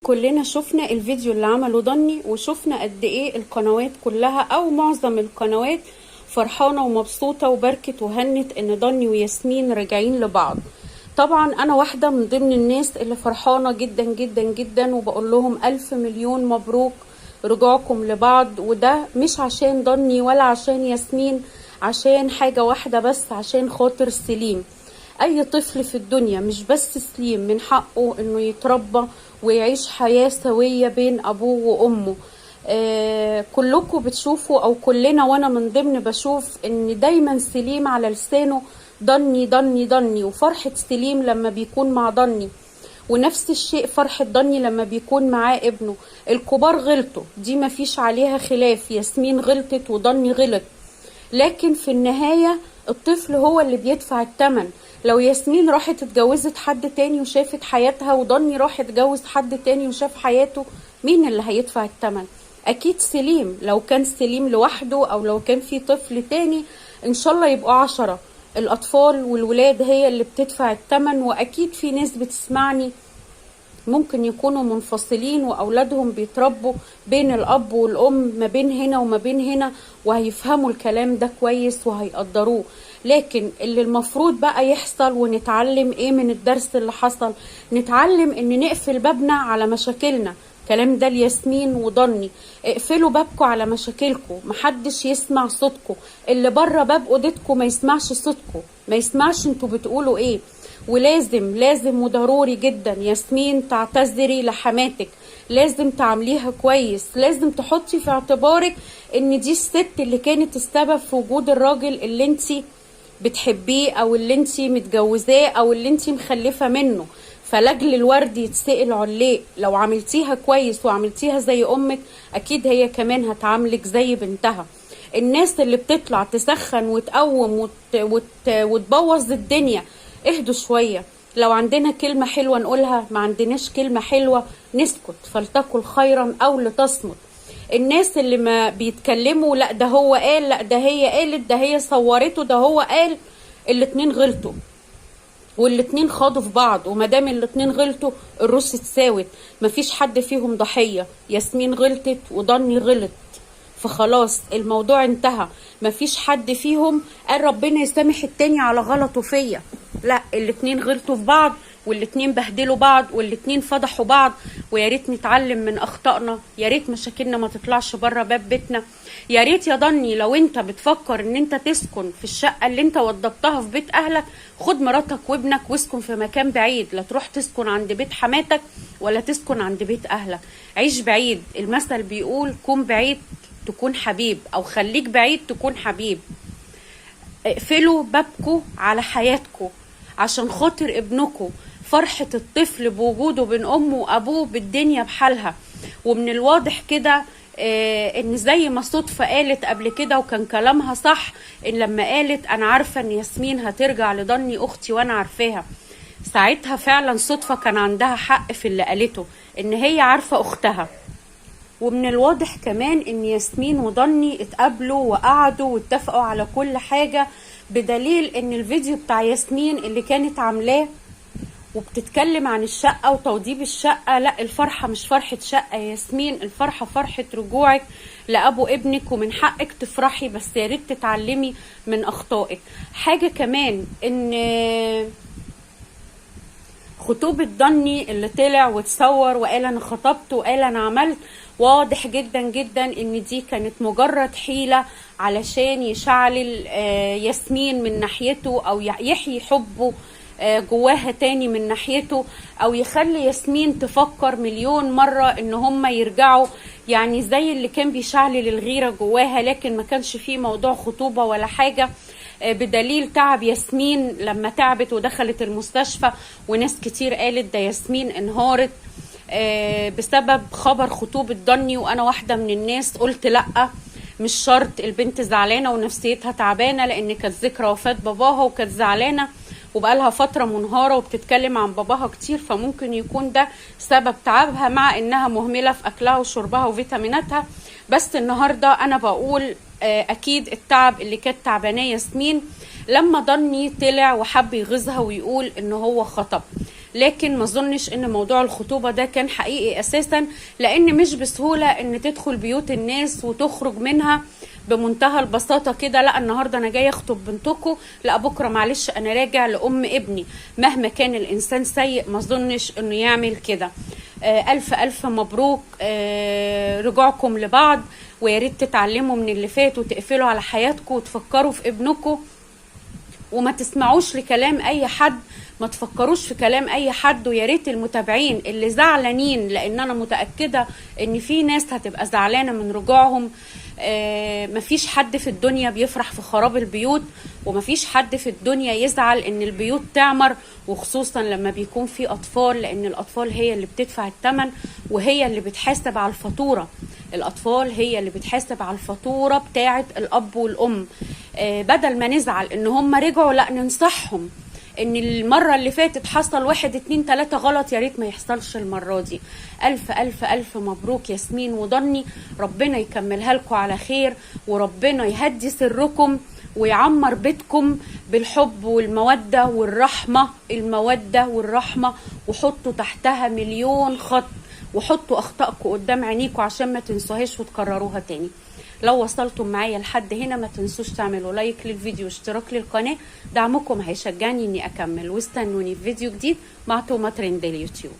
كلنا شفنا الفيديو اللي عمله ضني، وشفنا قد ايه القنوات كلها او معظم القنوات فرحانة ومبسوطة وبركت وهنت ان ضني وياسمين راجعين لبعض. طبعا انا واحدة من ضمن الناس اللي فرحانة جدا جدا جدا، وبقول لهم الف مليون مبروك رجوعكم لبعض. وده مش عشان ضني ولا عشان ياسمين، عشان حاجة واحدة بس، عشان خاطر سليم. اي طفل في الدنيا مش بس سليم من حقه انه يتربى ويعيش حياة سوية بين ابوه وامه. كلكم بتشوفوا او كلنا وانا من ضمن بشوف ان دايما سليم على لسانه ضني ضني ضني، وفرحة سليم لما بيكون مع ضني، ونفس الشيء فرحة ضني لما بيكون معاه ابنه. الكبار غلطوا، دي مفيش عليها خلاف، ياسمين غلطت وضني غلط، لكن في النهاية الطفل هو اللي بيدفع الثمن. لو ياسمين راحت اتجوزت حد تاني وشافت حياتها، وضني راح اتجوز حد تاني وشاف حياته، مين اللي هيدفع الثمن؟ اكيد سليم. لو كان سليم لوحده او لو كان في طفل تاني ان شاء الله يبقوا 10. الاطفال والولاد هي اللي بتدفع الثمن. واكيد في ناس بتسمعني ممكن يكونوا منفصلين واولادهم بيتربوا بين الاب والام، ما بين هنا وما بين هنا، وهيفهموا الكلام ده كويس وهيقدروه. لكن اللي المفروض بقى يحصل ونتعلم ايه من الدرس اللي حصل، نتعلم ان نقفل بابنا على مشاكلنا. الكلام ده لياسمين وضني، اقفلوا بابكم على مشاكلكم، محدش يسمع صوتكم، اللي بره باب اوضتكم ما يسمعش صوتكم، ما يسمعش انتوا بتقولوا ايه. ولازم لازم وضروري جدا ياسمين تعتذري لحماتك، لازم تعمليها كويس، لازم تحطي في اعتبارك ان دي الست اللي كانت السبب في وجود الراجل اللي انتي بتحبيه او اللي انتي متجوزاه او اللي انتي مخلفة منه. فلاجل الورد يتسأل عليه، لو عملتيها كويس وعملتيها زي امك اكيد هي كمان هتعاملك زي بنتها. الناس اللي بتطلع تسخن وتقوم وتبوظ الدنيا، اهدوا شوية. لو عندنا كلمة حلوة نقولها، ما عندناش كلمة حلوة نسكت، فلتقل خيرا او لتصمت. الناس اللي ما بيتكلموا، لا ده هو قال، لا ده هي قالت، ده هي صورته، ده هو قال، الاتنين غلطوا والاتنين خاضوا في بعض. ومادام الاتنين غلطوا الروس اتساوت، مفيش حد فيهم ضحية. ياسمين غلطت وضني غلط، فخلاص الموضوع انتهى، مفيش حد فيهم قال ربنا يسامح التاني على غلطه فيا، لا الاتنين غلطوا في بعض والاتنين بهدلوا بعض والاتنين فضحوا بعض. ويا ريت نتعلم من اخطائنا، يا ريت مشاكلنا ما تطلعش بره باب بيتنا. يا ريت يا ضني لو انت بتفكر ان انت تسكن في الشقة اللي انت وضبتها في بيت اهلك، خد مراتك وابنك واسكن في مكان بعيد، لا تروح تسكن عند بيت حماتك ولا تسكن عند بيت اهلك، عيش بعيد. المثل بيقول كن بعيد تكون حبيب، او خليك بعيد تكون حبيب. اقفلوا بابكو على حياتكو عشان خاطر ابنكو. فرحة الطفل بوجوده بين امه وابوه بالدنيا بحالها. ومن الواضح كده ان زي ما صدفة قالت قبل كده وكان كلامها صح، ان لما قالت انا عارفة ان ياسمين هترجع لضني اختي وانا عارفاها، ساعتها فعلا صدفة كان عندها حق في اللي قالته، ان هي عارفة اختها. ومن الواضح كمان ان ياسمين وضني اتقابلوا وقعدوا واتفقوا على كل حاجة، بدليل ان الفيديو بتاع ياسمين اللي كانت عاملاه وبتتكلم عن الشقة وتوضيب الشقة، لا الفرحة مش فرحة شقة يا ياسمين، الفرحة فرحة رجوعك لأبو ابنك، ومن حقك تفرحي، بس يا ريت تتعلمي من أخطائك. حاجة كمان ان خطوبة ضني اللي طلع وتصور وقال انا خطبت وقال انا عملت، واضح جدا جدا ان دي كانت مجرد حيلة علشان يشعلل ياسمين من ناحيته، او يحيي حبه جواها تاني من ناحيته، او يخلي ياسمين تفكر مليون مرة ان هم يرجعوا، يعني زي اللي كان بيشعلل الغيرة جواها، لكن ما كانش فيه موضوع خطوبة ولا حاجة. بدليل تعب ياسمين لما تعبت ودخلت المستشفى، وناس كتير قالت ده ياسمين انهارت بسبب خبر خطوبة ضني، وانا واحدة من الناس قلت لأ مش شرط، البنت زعلانة ونفسيتها تعبانة لان كانت ذكرى وفاة باباها وكانت زعلانة وبقالها فترة منهارة وبتتكلم عن باباها كتير، فممكن يكون ده سبب تعبها مع انها مهملة في اكلها وشربها وفيتاميناتها. بس النهاردة انا بقول اكيد التعب اللي كانت تعباناه ياسمين لما ضني طلع وحب يغيظها ويقول ان هو خطب. لكن ما اظنش ان موضوع الخطوبة ده كان حقيقي اساسا، لان مش بسهولة ان تدخل بيوت الناس وتخرج منها بمنتهى البساطة كده. لا النهاردة انا جاي اخطب بنتكم، لا بكرة معلش انا راجع لام ابني. مهما كان الانسان سيء ما اظنش انه يعمل كده. الف الف مبروك رجوعكم لبعض، ويا ريت تتعلموا من اللي فات وتقفلوا على حياتكم وتفكروا في ابنكم، وما تسمعوش لكلام اي حد، ما تفكروش في كلام اي حد. ويا ريت المتابعين اللي زعلانين، لان انا متأكدة ان في ناس هتبقى زعلانة من رجوعهم. مفيش حد في الدنيا بيفرح في خراب البيوت، ومفيش حد في الدنيا يزعل ان البيوت تعمر، وخصوصا لما بيكون في اطفال، لان الاطفال هي اللي بتدفع الثمن وهي اللي بتحاسب على الفاتورة. الاطفال هي اللي بتحاسب على الفاتورة بتاعة الاب والام. بدل ما نزعل ان هم رجعوا، لا ننصحهم ان المرة اللي فاتت حصل 1 2 3 غلط، يا ريت ما يحصلش المرة دي. الف الف الف مبروك ياسمين وضني، ربنا يكملها لكم على خير، وربنا يهدي سركم ويعمر بيتكم بالحب والمودة والرحمة. المودة والرحمة، وحطوا تحتها مليون خط، وحطوا اخطائكم قدام عينيكم عشان ما تنسوهاش وتكرروها تاني. لو وصلتم معايا لحد هنا ما تنسوش تعملوا like للفيديو واشتراك للقناة، دعمكم هيشجعني اني اكمل. واستنوني في فيديو جديد مع توما ترند اليوتيوب.